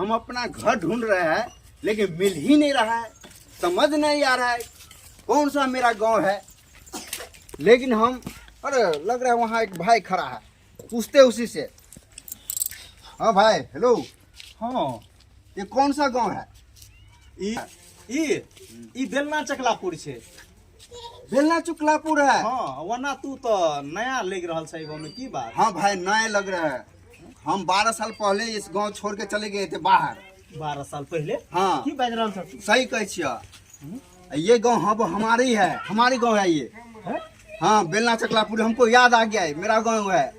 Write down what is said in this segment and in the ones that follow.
हम अपना घर ढूंढ रहे हैं, लेकिन मिल ही नहीं रहा है। समझ नहीं आ रहा है कौन सा मेरा गांव है। लेकिन हम, अरे लग रहा है वहाँ एक भाई खड़ा है, पूछते उसी से। हाँ भाई, हेलो। हाँ। ये कौन सा गांव है? ई ई ई बेलना चकलापुर छै। बेलना चुकलापुर है? हाँ, ओना तू तो नया लग रहल छै गाँव में, की बात? हाँ भाई, नए लग रहा है। हम 12 साल पहले इस गांव छोड़ के चले गए थे बाहर। 12 साल पहले? हाँ। की बाजि रहल छ तू? सही कहै छियै। ये गांव हम हमारी है, हमारी गांव है ये। हैं? हाँ, बेलना चकलापुर हमको याद आ गया है, मेरा गांव है।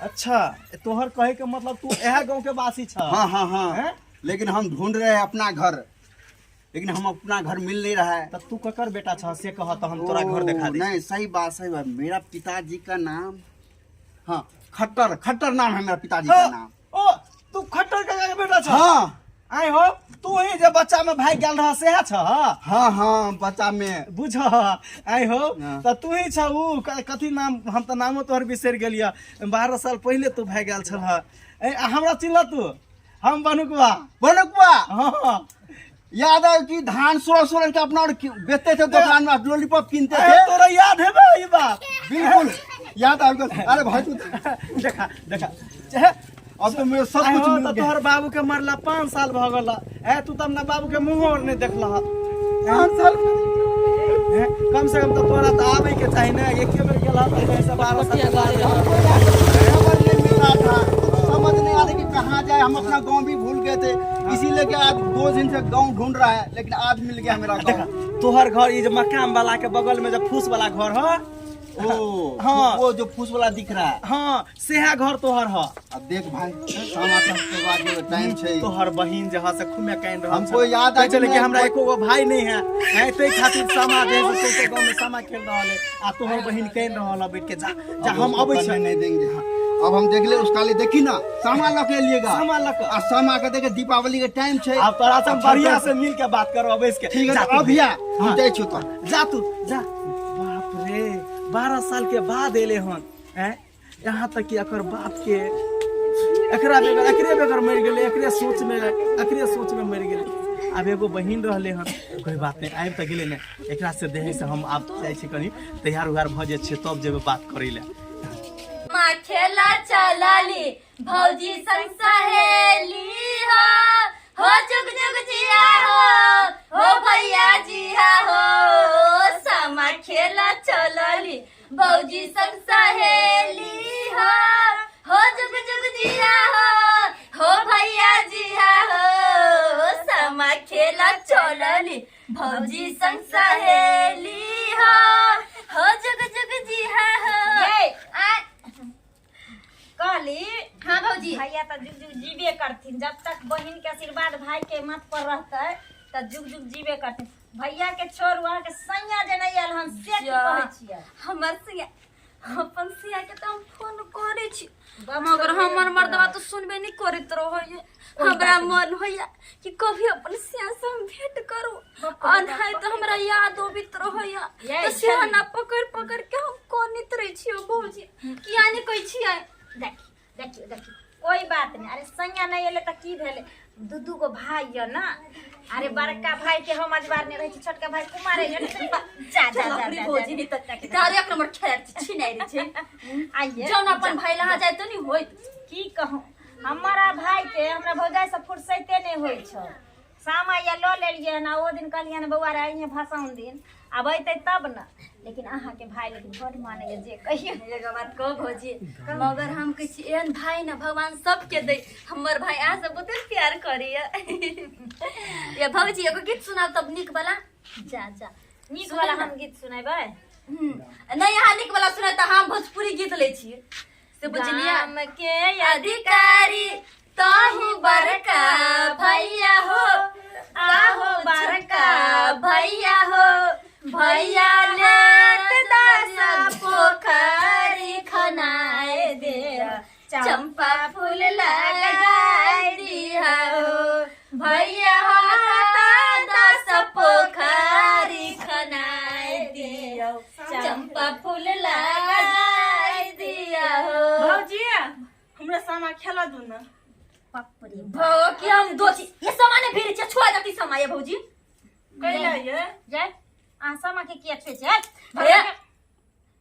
अच्छा, तोहर कहे के मतलब तू इएह गाँव के वासी छ? हाँ हाँ हाँ हैं? लेकिन हम ढूंढ रहे हैं अपना घर, लेकिन हम अपना घर मिल नहीं रहा है। तऽ तू ककर बेटा छ से कह, तऽ हम तोरा घर देखा ओ, दै। नहीं, सही बात, सही बात। मेरा पिताजी का नाम, हाँ, खट्टर, खट्टर नाम है मेरा पिताजी का नाम। ओ, तू खट्टर काका के बेटा छ? हाँ। आइ हो, तू ही जे बच्चा में भागि गेल रह सेहे छ? हाँ हाँ, बच्चा में। बुझ, आइ हो। हाँ। तऽ तू ही छ ऊ कथी नाम, हम तऽ नामो तोहर बिसरि गेलियै। 12 साल पहिले तू भागि गेल छलह। ए, आ हमरा चिन्हल तू? हम बनुकवा। बनुकवा? हाँ। याद है कि धान 16 16 के अपना और बेचते थे दुकान में, लॉलीपॉप कीनते ए, थे। तोरा याद हेबे ई बात? बिल्कुल याद आ गया। अरे भाई, तू देखा देखा, चाहे अब तो मेरे सब आइ कुछ हो, मिल तऽ गया। तोहर बाबू के मरला 5 साल भऽ गेल। ए, तू तऽ अपना बाबू के मुँहो और नहि देखलह। 5 साल। हैं? कम से कम तऽ तोरा तऽ आबै के चाही ने, एके बेर गेल तऽ से 12 साल के बाद। खबर नहीं मिल रहा था, समझ नहीं आ रही कि कहाँ जाए। हम अपना गांव भी भूल गए थे, इसीलिए कि आज 2 दिन से गांव ढूंढ रहा है, लेकिन आज मिल गया मेरा देखा, गांव। तोहर घर ई जे मकान वाला के बगल में जे फूस वाला घर ह। ओ। हाँ। वो जो फूस वाला दिख रहा है? हाँ, सेहा घर तोहर ह। अब देख भाई, सामा के बाद टाइम छै। तोहर बहिन जे ह से खूबे कानि रहल हमको याद आ कहै छलै कि गेलै। हमरा एको गो भाई नहीं है, हैं, ताहि खातिर सामा जे है से सौंसे गाँव में सामा खेल रहल है आ तोहर बहिन कानि रहल है बैठ के। जा जा, हम उसको अबै करने छी। नहीं देंगे। हाँ। अब हम देख ले उसका लिए, देखी ना, सामा लके लिएगा। सामा लके। आ सामा के देखे दीपावली के टाइम छै। आब तोरा से हम बढ़िया से मिल के बात करब बैस के। ठीक है। जा तो तू। अब भैया, हम हाँ। जाइ छियौ तो। जा तू जा। बाप रे, 12 साल के बाद एले हन। हैं, यहाँ तक कि एकर बाप के एकरा बगैर, एकरे बगैर मरि गेलै, एकरे सोच में मरि गेलै। आब एगो बहिन रहले हन। कोई बात नहीं, आबि तऽ गेलै ने। एकरा से देहे से हम आब जाइ छी, कनी तैयार उयार भऽ जाइ छियै, तब जेबै बात करै लए। माँ खेला चलली भौजी संग सहेली हो, हो जुग जुग जिया हो, हो भैया जिया हो। सामा खेला चलली भौजी संग सहेली हो, हो जुग जुग जिया हो, हो भैया जिया हो। सामा खेला चलली भौजी संग सहेली हो, हो जुग जुग जिया हो। ये। कहली। हाँ भौजी। भैया तऽ जुग जुग जीबे करथिन। जब तक बहिन के आशीर्वाद भाई के माथ पर रहतै तऽ जुग जुग जीबे करथिन। भैया के छोड़, वहाँ के सैया जे नहीं आयल हन से की कहै छियै? हमर सिया, अपन सिया के तऽ हम फोन करै छी, बाप मगर रे हमर बाप। मर्दवा तऽ सुनबे नहीं करैत रहैया। हमरा मन होइया कि कभी अपन सिया से हम भेंट करू। बाप रे अनहाय तऽ हमरा याद अबैत रहैया। ये तऽ सिया चल। ना पकड़ पकड़ के हम कनैत रहै छियै भौजी। किया नहि कहै छियै? देखी देखियो देखियो, कोई बात नहीं। अरे सैया नहीं एले तऽ की भेलै? दू दू गो भाई यऽ ना। अरे बड़का भाई के हम अजबारने रहै छी, छोटका भाई कुमारे यऽ ने। जा जा जा अपनी जा, भौजी जा नहीं तऽ तारे एक नंबर खेल छिनाइ रहै छै। आइए। जौन अपन भाई लहा जाय तऽ नहीं होइत। की कहूँ, हमारा भाई के हमरा भौजाई से फुर्सते नहीं होइ छौ। सामा या लऽ लेलियै हन आ ओ दिन कहलियै हन, बौआ रे, अइहे भसाउन दिन, आब अयतै तब ने। लेकिन अहाँके भाई लेकिन बड मानैया, जे कहियौ। एगो बात कहू भौजी, मगर हम कहै छी एहन भाई ने भगवान सबके दै। हमर भाई अहाँ सब बहुते प्यार करैया। ये भौजी, एगो गीत सुनाउ तब नीक वाला। जा जा। नीक वाला हम गीत सुनेबै? नहीं, अहाँ नीक वाला सुनाउ तऽ हम भोजपुरी गीत लै छी, से बुझलियै? गाम के अधिकारी तहु बड़का भैया हो, आहो बड़का भैया हो, भैया लेत दस पोखरी खनाए दे, चंपा फूल लगाए दिया हो, भैया हाथ दस पोखरी खनाए दिया, चंपा फूल लगाए दिया हो। भौजी, हमरा सामा खेला दू ना। बाप रे। भौ कि हम दोषी। सामा ये भौजी कैला ये जाय अहाँ सामा के किया छुए छै ए,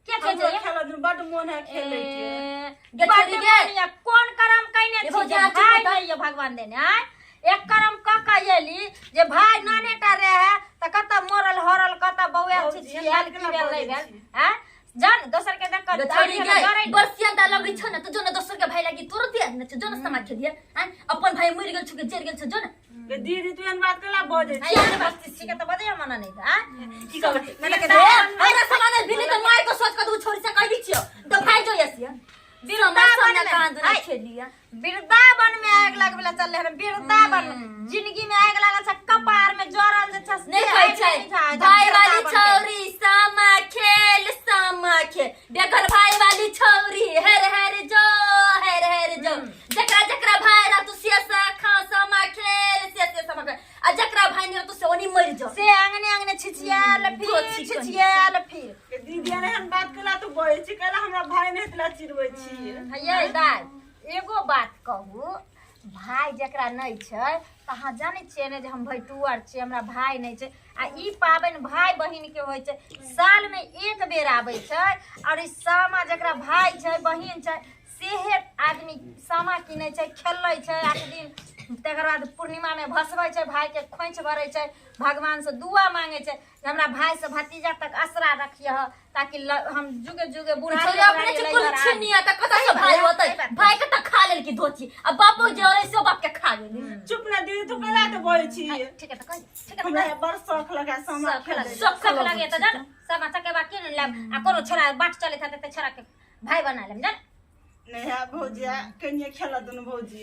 किया छुए हमरो छै खेलऽ दिन बड मोन है खेले के ए, गे बड्ड छोरी गे। मोन यऽ, कोन करम कयने ए छी भौजी, जे अहाँ चुप भाय बताउ। नहि यऽ भगवान देने आँय एक करम कऽ कऽ एली जे भाय नानेटा रहे तऽ कतऽ मरल हरल कतऽ बौआयल भौजी, छिछियाल हम की केना भेल नहि बजै भेल छी? आँय जान दोसर के देख कऽ गे छोरी दाढ़ी गे डरै बरसियन दा लगै छौ ने तऽ जो ने दोसर के भाई लागी तोरो दिया ने छौ जो ने सामा खेलिए आँय अपन भाई मरि गेल छौ के जरि गेल छौ जो ने गे दीदी तू एहन बात कैला बजै छी आँय, एहन बात छी के तऽ बजैया मना नहि तऽ आँय की कहबै मैंने ए, हमरा सामान भिले तऽ मार के सोच के तू छोरी से कह दी छियो तऽ भाई जो यसिया वृंदावन में कहाँ दुना आँय, खेलिया वृंदावन में आग लगबे चलले हन वृंदावन में जिंदगी में आग लागल छै कपार में जरल जे छै से नहीं कहै आगि छै नहि छै, भाई वाली वृंदावन के। छौरी सामा खेल सामा खेल बेगर भाई वाली छौरी हेर हेर जो हेर हेर जो जकरा जकरा भाई रह तू से सा खा सामा खेल से से सामा खेल आ जकरा भाई नहीं रह तू से ओनी मर जो से आंगने आंगने छिछियाल फिर धोती कनी। छिछियाल फिर गे दीदी एहन बात कैला तू बजै छी कैला हमरा भाय नहि हेतला चिड़बै छी ये दाइ एगो बात कहू भाय जकरा नहि छै तऽ अहाँ जानै छियै ने जे हम भैटुअर छियै हमरा भाय नहि छै आ ई पाबनि भाय बहिनके होइ छै सालमे एक बेर आबै छै आओर ई सामा जकरा भाय छै बहिन छै सेहे आदमी सामा किनै छै खेलै छै 8 दिन तकर बाद पूर्णिमामे भसबै छै भायके खोइछ भरै छै भगवानसँ दुआ मांगै छै जे हमरा भायसँ भतीजा तक असरा रखियह ताकि हम जुगे जुगे बूढ़ा छोरी अपने से कुल छिनिया त कत से भाई होतै भाई के त खा लेल की धोती आ बापो जे रहे से बाप के खा गेली चुप ना दीदी तू कैला तो बजै छी ठीक है त कह ठीक है हमरा बड़ शौक लगा सामा खेले शौक लगे त जान सामा चकेबा किन लेब आ कोनो छोरा बाट चलैत हेतै त छोरा के भाई बना लेब जान नहीं है भौजी कनिए खेला दुनू भौजी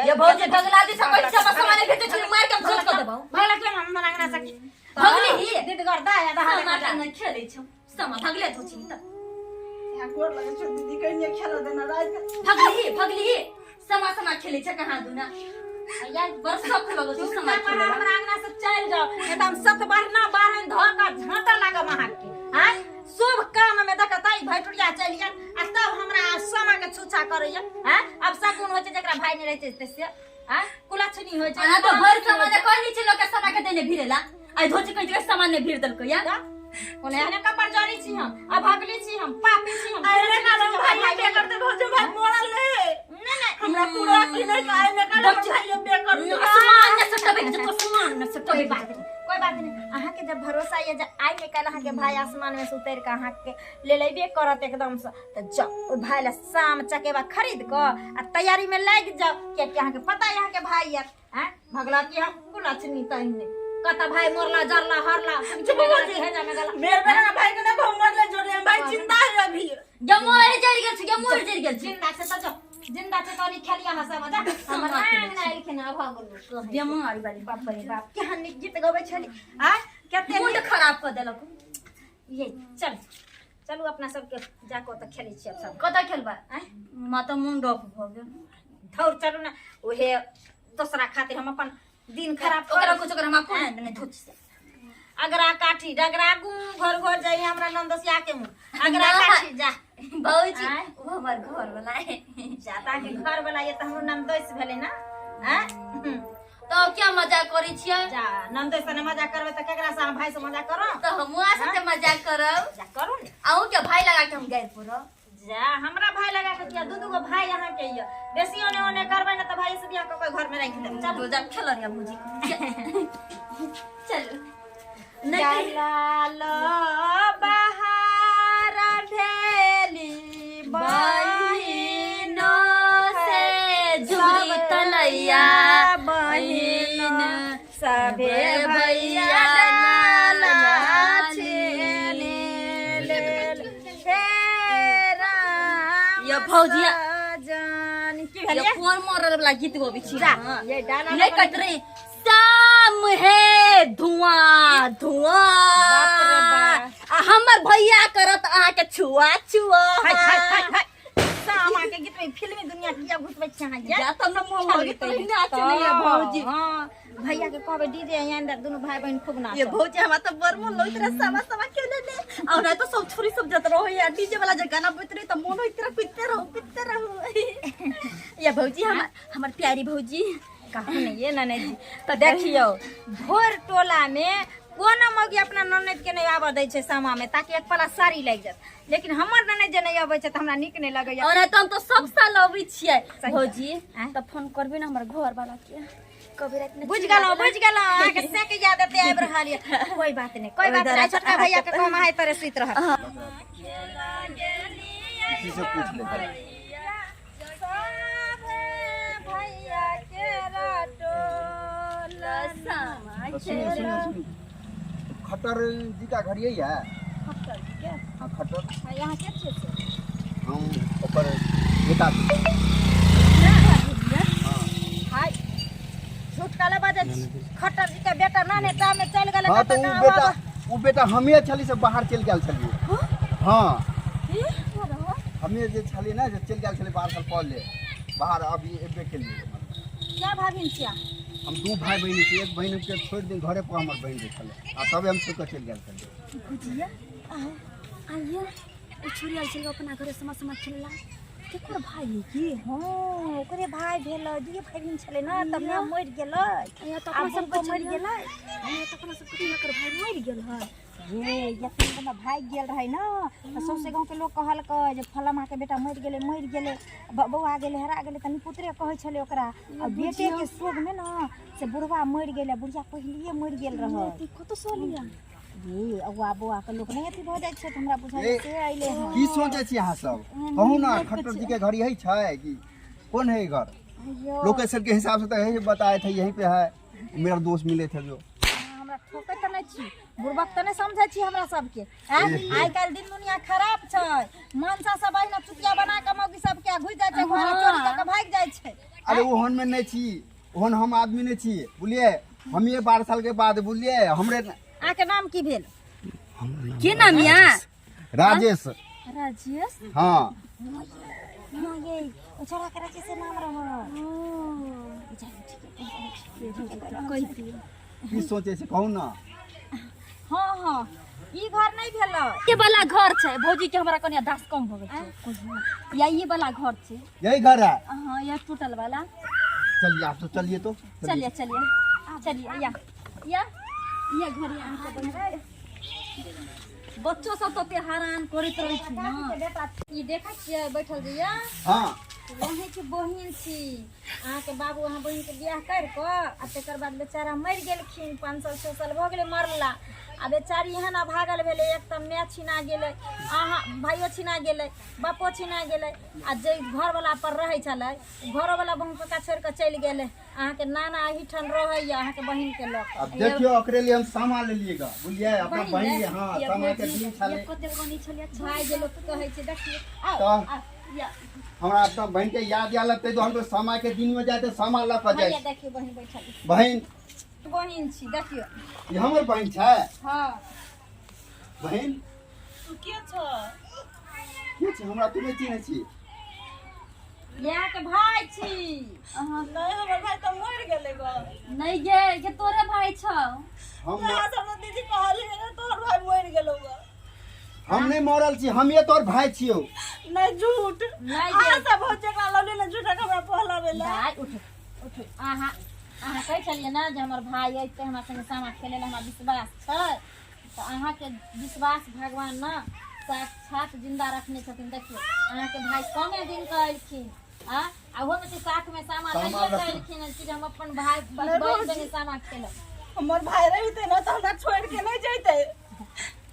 ये भौजी भगला दी सब पैसा बस मारे भेटे छोरी मार के हम सोच कर देबौ भगला के हम अंगना सकी भगली ही दीदगर दा या दा सामा के न खेलै छौ सामा भगले धोची त यहाँ गोर लगे छौ दीदी कनिए खेला देना रात भगली ही भगली ही सामा सामा खेलै छै कहाँ दुना यार बड़ शौक लगल छौ सामा खेलै हमरा अंगना से चल जाओ नहीं तो हम सत बार ना बारह धो का झांटा लागम अहाँ के आय शुभ काम में देख ताई भैटुरिया चलि गेल आ तब हमरा सामा के छुछा करैया आय अब शगुन होइ छै जकरा भाई नहि रहै छै से आय कुलक्षणी होइ छै अहाँ तो भर सामान कहनी छै लोक के सामा के देने भिरेला आइ धोची कहि के सामान ने भीड़ देलकै या कोने एहने कपड़ जरी छी हम अभगली छी हम पापी छी हम अरे ना भाई बे करते भौजी भाई मोरल नहीं नहीं नहीं हमरा पूरा की नहीं आए ने कर भाई बे कर आसमान ने सटबे के तो आसमान ने सटबे कोई बात नहीं कोई बात नहीं अहाँ के जब भरोसा ये जब आई निकल अहाँ के भाई आसमान में से उतर के अहाँ के ले लेबे करत एकदम से तो जाओ ओहि भाई ला शाम चकेवा खरीद क आ तैयारी में लागि जाओ कियाकि अहाँ के पता है अहाँ के भाई यार हैं भगला की हम कुलक्षणी तहिने कत भाई मोरला जरला हरला चुप हो जी। मेरे बहन भाई के ना बहु मरले जोड़ले भाई जिंदा है अभी जमोर जरि गेल छै जमोर जरि गेल छै जिंदा छै तऽ जो जिंदा छै तऽ खेलिया हंसा मजा हमर आंगना एलखिन अब भऽ गेल बेमारी वाली बाप रे बाप केहन नीक गीत गबै छली आ कते मूड नीक खराब कऽ देलक ये चल चलू अपना सबके जाके ओतऽ खेलै छियै सब कतऽ खेलबै आँय माता मूड ऑफ भऽ गेल धौर चलू ने उहे दोसरा खातिर हम अपन दिन खराब ओकरा कुछ ओकरा हमरा कोन देने धोती से अगरा काठी डगरा गू घर घर जाई हमरा नंदसिया के मुंह अगरा काठी जा भौजी आँय? वो हमर घर वाला है जाता के घर वाला ये तऽ हमरो नंदोस भेलै ना आँय? तब क्या मजा करै छियै जा नंदोस से मजा करबै तऽ केकरा से अहाँ भाई से मजा करो तऽ हमहूँ अहाँ साथे मजा करब जा करू ने अहूँ के भाई लगा के हम गारि पड़ब जा हमरा भाई लगा के किया दू दू गो भाई अहाँ के ये बेसी ओने ओने करबै ने तऽ भाई से बियाह कऽ के घर में राखि देब चलू दो जा खेल रे भौजी चलू नहीं लाल बहार भेली बहिनो से झुमरी तलैया बहिन सभे भैया डाला छेने लेल हे राम ये भौजिया। जान की ये भेलियै कोन मरल वाला गीत गबै छी जा अहाँ? ये डाला नहीं कट रही शाम है धुआं धुआं बाप रे बाप। आ हमर भैया करत अहाँके छुआ छुआ हाय हाय हाय हाय सामा के गीत में फिल्मी दुनिया किया घुसबै छी अहाँ जा तब न मोन लगैत रही नाच नहीं है भौजी हाँ भैया के कहबै डीजे यहाँ अंदर दुनू भाई बहन खूब नाच ये भौजी हमरा तऽ बड़ मोन लगैत रहे सामा सामा खेले ले और नहीं तो सब छोरी सब जत रहो या डीजे वाला जे गाना बजैत रहे तऽ मोन होइत रहे कूदते रहो कूदते रहो ये भौजी हमर हमर प्यारी भौजी कहू ने ये ननद जी तऽ देखियौ भोर टोला में कोनो मौगी अपना ननद के नहि आबऽ दै छै सामा में ताकि एक पला साड़ी लागि जायत लेकिन हमर ननद जे नहि अबै छै तऽ हमरा नीक नहि लगैया। ओना तऽ हम तऽ सब साल अबै छियै। सही भौजी आँय? तऽ फोन करबी ने हमर घर वाला के कभी राति में बुझ गेलहुँ, बुझ गेलहुँ, अहाँके से के याद एते आबि रहल यऽ। कोई बात नहि, कोई बात नहि, छोटका भैया के कहम अहाँ तरे सुति रहत। किसी से पूछ लेते हैं। तो सुनिए सुनिए सुनिए, खट्टर जी का घर यही है? हाँ, खट्टर। यहाँ के छियै से? हम ओकर बेटा छी। हाँ। हाय, झूठ काले बाजै छी? खट्टर जी के बेटा नाने टा में चलि गेलै। हाँ, तो कतऽ उ कहाँ बेटा बाबा? उ बेटा हमे छली से बाहर चलि गेल छलियै। हाँ, हमे जे छलियै ने, जे चलि गेल छलियै 12 साल पहले बाहर, अभी एबे केलियै। क्या भाभिन छियै? हम दू भाई बहिन छी। एक बहिन के छोड़ि दिन घरे पर हमर बहिन जे छलै आ तबे हम छोड़ि कऽ चलि गेल छलियै। भुजिया आइए, ओ छोरी आयल छलै अपना घरे समा समा खेलला, केकर भाई है की? हाँ, ओकरे भाई भेलै। दुइये भाई बहिन छलै ने, तब माय मरि गेलै। यहाँ तऽ आ अपना सबके बौआ मरि छलियै। गेलै। यहाँ तऽ अपना सबके एकर भाई मरि गेल है। ये जखन बन्दा भागि गेल रहै ने तऽ सौंसे गाँवके लोक कहलकै जे फलामाके बेटा मरि गेलै, मरि गेलै, बौआ गेलै, हेरा गेलै। तऽ निपुत्रे कहै छलै ओकरा आ बेटेके शोगमे ने से बुढ़वा मरि गेलै। बुढ़िया पहिलिए मरि गेल रहै। कतऽ से लिया? ये अगुआ बौआके लोक नहि अथी भऽ जाइ छै तऽ हमरा बुझाइ ए, से अइलै हँ। की सोचै छी अहाँ सब? कहू ने, खट्टर जी के घर यही छै कि कौन है ई घर? यौ, लोकेशन के हिसाब से तो यही बताए थे, यहीं पे है। मेरा दोस्त मिले थे जो। अहाँ हमरा ठोकै तऽ नहि छी? बुड़बक तऽ नहि समझै छी हमरा सबके? आँय, आइ काल्हि दिन दुनिया खराब छै। मनसा सब अहिना चुतिया बना कऽ मौगी सबके घुसि जाइ छै घर, चोरी कऽ कऽ भागि जाइ छै। अरे, ओहन में नहीं छी, ओहन हम आदमी नहीं छी, बुझलिए? हम ये 12 साल के बाद, बुझलिए, हमरे अहाँके नाम की भेल? की नाम या? राजेश। राजेश? हाँ। हाँ, ये ओ छोड़ा के राजेश नाम रह। कहि दियौ। की सोचे छै, कहू ने। हाँ हाँ, ई घर नहीं भेल। ये वाला घर छै भौजी के, हमरा कनि दास कम भऽ गेल छै। या ये वाला घर छै। यही घर है। हाँ, यह टूटल वाला। चलिए, आप तो चलिए तो। चलिए चलिए चलिए, या या ये घर यहाँ के बन। बच्चो सब तो हैरान करैत रहै छै ने। ई देखै छियै बैठल जइया? हाँ। वहीं के बहिन छी। अहाँके बाबू अहाँ बहिनके बियाह करि कऽ आ तकर बाद बेचारा मरि गेलखिन। 5 साल 6 साल भऽ गेलै मरला। आ बेचारी एहन अभागल भेलै, एक तऽ माय छिना गेलै, अहाँ भाइयो छिना गेलै, बापो छिना गेलै आ जे घरवला पर रहै छलै, घरोवला बहु कका छोड़ि कऽ चलि गेलै। अहाँके नाना एहिठाम रहैया अहाँके बहिनके लऽ कऽ। अब देखियो, ओकरे लिए हम सामान ले लिएगा, बुझलिए? अपना बहन के। हाँ, सामान के दिन छले। कते कनी छलियै। भाय जे लोक कहै छै, देखियौ, आउ। तऽ आउ, या हमरा अपना बहन के याद आयल तऽ हम तो सामान के दिन में जाते सामान लऽ कऽ भैया जाइ। देखियौ, बहिन बैठल। बहन। बहिन छी, देखियौ। ई हमर बहन छै। हँ। बहन। तू के छ? के छै? हमरा तू नहि चिन्है छी? अहाँके भाय छी। नहीं, हमर भाई तऽ मरि गेलै ग। नहीं गे, ये तोरे भाई छौ। हम तोरा सब ने दीदी कहली ने, तोहर भाई मरि गेलौ ग। हम नहि मरल छी, हम ये तोहर भाई छियौ। नहीं, झूठ। नहीं। अहाँ सब हो जेकरा लौली ने, झूठा हमरा पहलावे ला। भाय, उठू उठू। अहाँ अहाँ कहै छलियै ने जे हमर भाय अइतै हमरा संगे सामा खेलै लए, हमरा विश्वास छै। तऽ अहाँके विश्वास भगवान ने साक्षात जिंदा रखने छथिन। देखियौ, अहाँके भाय कमे दिन के अयलखिन आ आ ओहोमे से साथमे सामा सामा लैए कऽ रख- अयलखिन कि जे हम अपन भाय बहिन संगे सामा खेलब। हमर भाई रहिते ने तऽ हमरा छोड़ि के नहीं जैते।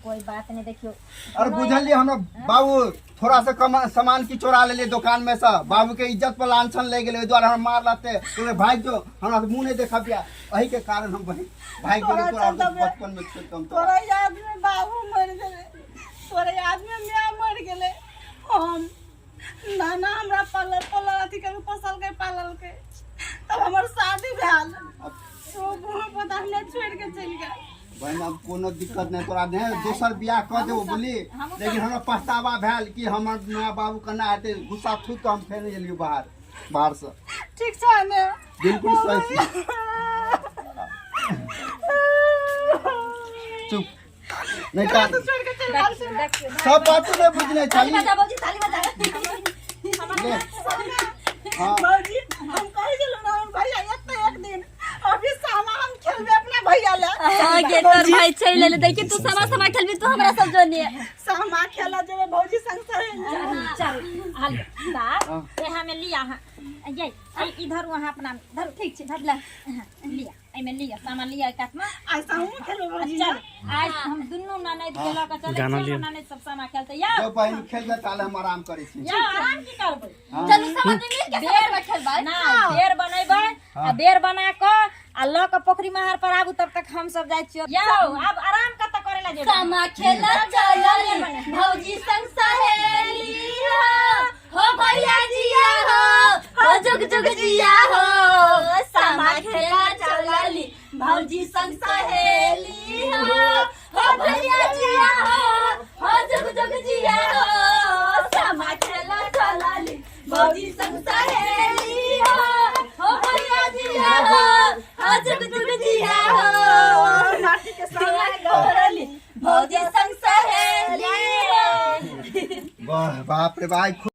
कोई बात नहीं, देखियौ। और बुझलिए, हमरा बाबू थोड़ा सा कम सामान की चोरा लेलिए दुकान में से, बाबू के इज्जत पर लांछन ले गेलै, ओहि दुआरे हमरा मार लाते, तोरे भाग जो, हमरा से मुंह नहीं देखा पिया। एही के कारण हम बहिन भाग गेलियै। तोरा तोरा चलते में- बचपन में छोड़ के हम तोरा तोरा याद में बाबू मरि गेलै, तोरा याद में माय मरि गेलै। हम नाना हमरा पालल पोलल, अथी करके पोसलकै पाललकै, तब हमर शादी भेल, ओ पता हमरा छोड़ि के चलि गेल। बहिन, अब कोनो दिक्कत नहीं, तोरा नहीं दोसर बियाह कऽ देबो, बुझली? लेकिन हमरा पछतावा भेल कि हमर माँ बाबू केना हेतै। गुस्सा थूक कऽ हम फेर एलियै बाहर बाहर से। ठीक छै ने? बिल्कुल सही छै। चुप नहीं तोरा कान। तो छोड़ि के चलि गेल छै। देखियौ। सब बात तू नहीं बुझने ताली छली। बजा भौजी, ताली बजा। ले। हाँ। भौजी, हम कहै छलहुँ ने, हमर भैया एतै एक खेले। हाँ गे, तोर भाई चलि एलै। देखी, तू सामा सामा खेलबी तू हमरा सब जने। सामा खेला जेबै भौजी संग सहेली। चल हल साहब, एहा में लिया। हाँ, ये इधर वहाँ अपना धर। ठीक छै, धर ले। हाँ, लिया, एहिमे लिया, सामान लिया एहि कातमे। आइ सामो खेलबै भौजी। चल, आज हम दुनू ननैद के लऽ कऽ चलै छियै। ननैद सब सामा खेलतै यौ। जो बहिन खेल जा, ताले हम आराम करै छी। यौ, आराम की करबै? चलू, सब आदमी मिल के सामा सामा खेलबै। ना, बेर बनेबै आ बेर बना कऽ आ लऽ कऽ पोखरी महार पर आबू, तब तक हम सब जाइ छियै यौ। आब आराम कतऽ करै लए जेबै? सामा खेला चलली भौजी संग सहेली हो, हो भैया जिया हो, हो जुग जुग जिया हो। सामा खेला चलली भौजी संग सहेली हो, हो भैया जिया हो, हो जुग जुग जिया हो। सामा खेला चलली भौजी संग सहेली हो, हो भैया जिया हो, हो जुग जुग जिया हो। माटी के सामा। भौजी संग सहेली हो। वाह, बाप रे भाई।